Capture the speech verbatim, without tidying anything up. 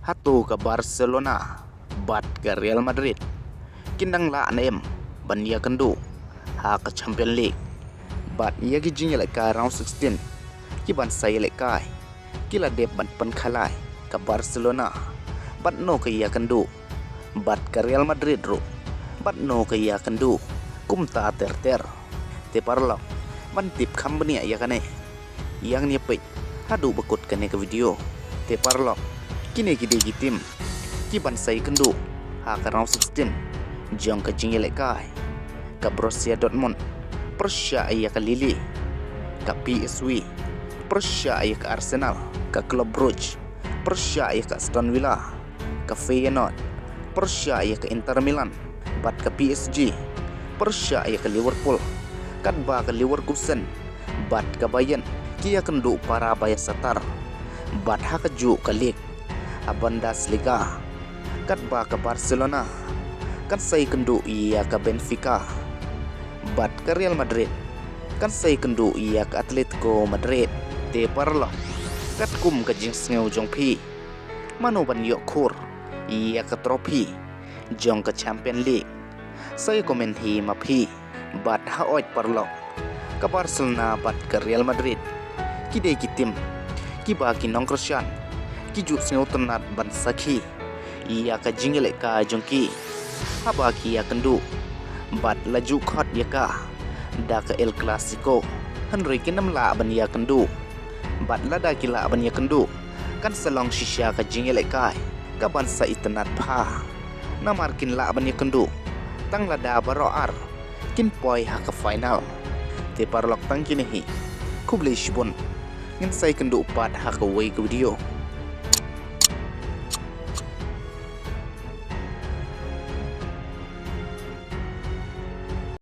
Hato ka Barcelona bad ka Real Madrid kin dang lah ne em ban ïakynduh ha ka Champions League? Bad ïa ki jingïalehkai round sixteen ki ban sa ïalehkai, ki la dep ban pynkhalai ka Barcelona bad no ka ïakynduh, bad ka Real Madrid ruh bad no ka ïakynduh. Kumta ter ter. Te paralok, ban tip kham bniah ïa kane, ïa ngin ïa peit haduh ba kut kane ka video. Te paralok, kine ki dei ki team ki ban sa ïakynduh ha ka round sixteen jong ka jingïalehkai. Ka Borussia Dortmund pyrshah ïa ka Lille, ka P S V pyrshah ïa ka Arsenal, ka Club Brugge pyrshah ïa ka Aston Villa, ka Feyenoord pyrshah ïa ka Inter Milan, bad ka P S G pyrshah ïa ka Liverpool. Katba ka Leverkusen bad ka Bayern ki ïakynduh para ba ïasatar. Bad ha kajuh ka league, ha Bundesliga, katba ka Barcelona kan sa ïakynduh ïa ka Benfica, bad ka Real Madrid kan sa ïakynduh ïa ka Atletico Madrid. Te paralok, katkum ka jingsngew jong phi, mano ban ïoh khur ïa ka trophy jong ka Champions League? Sa ïa comment hi ma phi. Bad hooid paralok, ka Barcelona bad ka Real Madrid ki dei ki team kiba ki nongkyrshan ki ju sngewtynnat ban sakhi ïa ka jingïalehkai jong ki haba ki ïakynduh. Bad la ju khot ïa ka da ka El Clasico, hynrei kin ym lah ban ïakynduh. Bad lada ki lah ban ïakynduh, kan sa long shisha ka jingïalehkai ka ban sa itynnad bha, namar kin lah ban ïakynduh tang lada baroh ar kin poi ha ka final. Te paralok, tang kine hi. Khublei shibun. Ngin sa ïakynduh pat ha kawei ka video.